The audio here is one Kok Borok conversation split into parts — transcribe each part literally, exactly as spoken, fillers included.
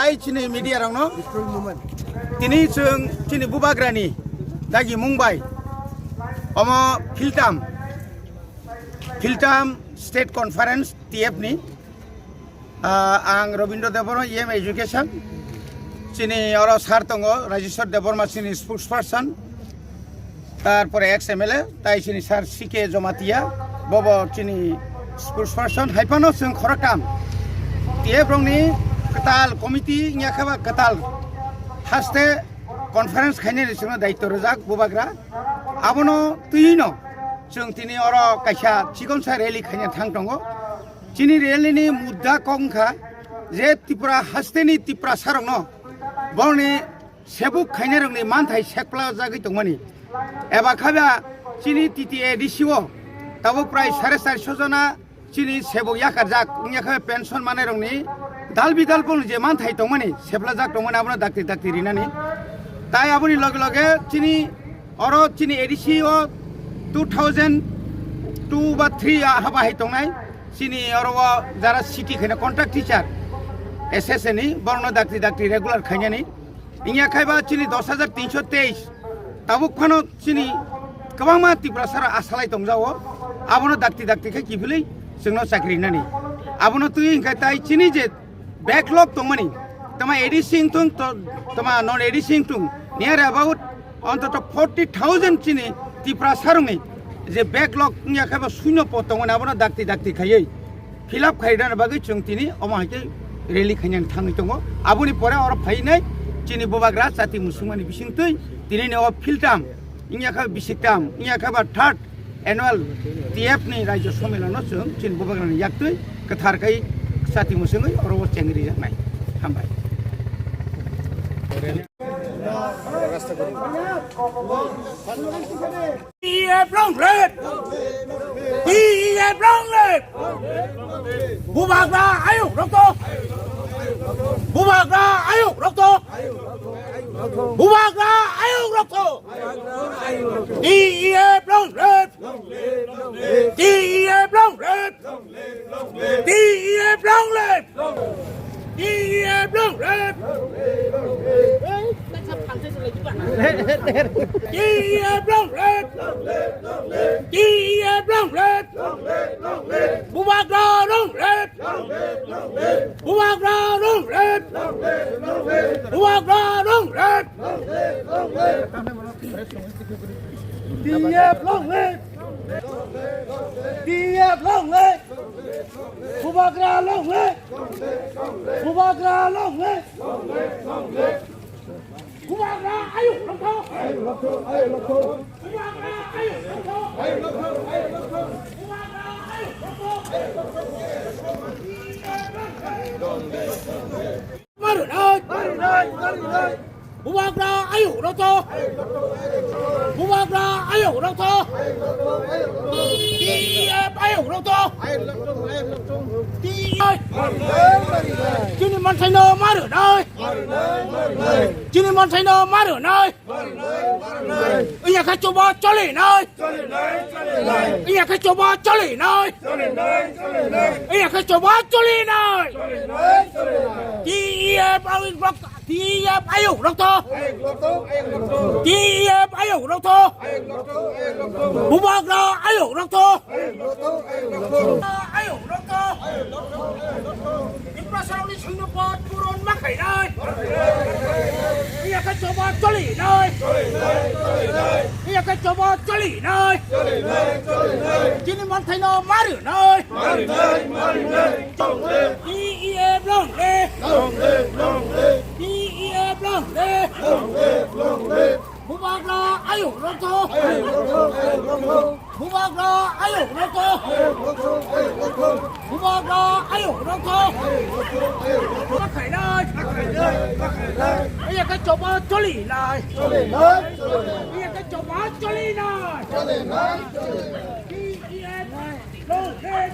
Ai chini media rokno tini chwng chini bubagrani dagi mungbai omo philtam, philtam State Conference T F ni, ah, ang Robindra Debbarma, E M Education, chini oro sir tongo Rajeshwar Debbarma chini spokesperson, tarpore ex M L A, tai chini sir C K Jomatia, bobo chini spokesperson, hai phano chwng khoroktham T F rokni kwtal committee wngya khe ba kwtal haste conference khainani chwngno daityo rwjak bubagra. Abono twiwi no chwng tini oro kaisa chikonsa rally khaina thang tongo. Chini rally ni mudda kok wngkha je Tripura hasteni Tiprasa rokno borni sebuk khainai rokni manthai sekpla jagwi tongmani. Eba khe ba chini T T A D C o tabuk prai sare charso jona chini sebuk yakarjak wngya khe pension manai rokni dal bidal phano je manthai tongmani, seplajak tongmani abono dakti dakti rinani. Tai aboni loge loge chini oro chini A D C o two thousand two ba three a haba hai tongnai. Chini oro o jara city khaina contract teacher S S A ni borokno dakti dakti regular khainani. Wngya khai ba chini dos hajar tinso teis tabuk phano chini kwbangma Tiprasa rok asalai tongjago. Abono dakti dakti khe kiphilwi chwngno chakri rinani. Abono twi hwnkhe tai chini je backlog tongmani, tama A D C wngthung, to-, tama non A D C wngthung, near about ontoto forty thousand chini Tiprasa rokni je backlog wngya khai ba suino po tongmani, abono dakti dakti khaiwi fill up khairina bagwi chwng tini omo hai khe rally khainani thangwi tongo. Aboni pore oro phainai chini bubagra chati musungmani bisingtwi tini ni o philtam wngya kha bisiktam wngya kha ba third annual T F ni rajya sommelon no chwng chini bubagrani yaktwi kwthar khai chati musungwi oro o chengri jaknai. Hambai. T E F long live! T E F long live! Bubagra ayuk rokto! Bubagra ayuk rokto! Bubagra ayuk rokto! T E F long live! T E F long live! T E F long live! T E F long live! T E F long live! T E F long live! Bubagra long live! Bubagra long live! Bubagra long live! T E F long live! T E F long live! Bubagra long live! Bubagra long live! Bubagra ayuk rokto! Bubagra ayuk rokto! Bubagra ayuk rokto! Marunai! Bubagra ayuk rokto! Bubagra ayuk rokto! T E F ayuk rokto! T E F! Chini manthai no marunai! Chini manthai no marunai! Iya khe choba choli nai. Iya khe choba choli nai. Iya khe choba choli nai. T E F ayuk rok, T E F ayuk rok to. T E F ayuk rok to. Bubagra ayuk rok to. Ayuk rok to. Tiprasarokni songno pot puron ma khainai. Iya khe choba choli nai. Iya khe choba choli nai. Chini manthaino maru nai. T E F long live. T E F long live. Bubagra ayuk rok to. Bubagra ayuk rok to. Bubagra ayuk rok to. Ma khainai. Iya khe choba choli nai. Iya khe choba choli nai. T E F long live.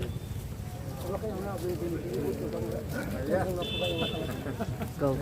Go.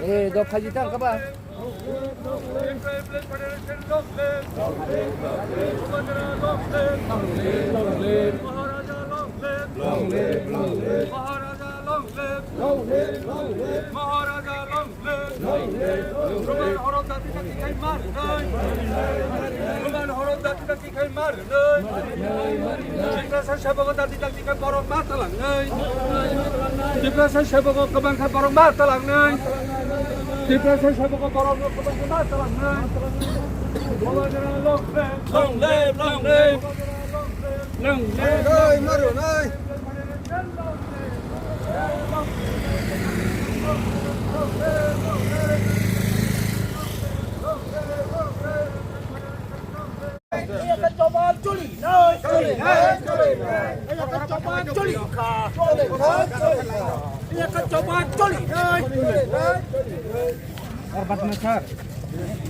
Eh, do phaji tang kaba. Long live, long live. Maharaja long live. Long live, long live. Maharaja long live. Long live, long live. Roman horok dati dati khai mar nai. Roman horok dati dati khai mar nai. Tiprasa sebok dati dati khai borok ma talang nai. Tiprasa sebok kwbang khai borok ma talang nai. Tiprasa sebok borok kwbang khai ma talang nai. Maharaja long live. Long live, long live. Long live. Nai, maru nai.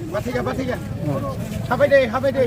Bathika, bathika. Habai de, habai de.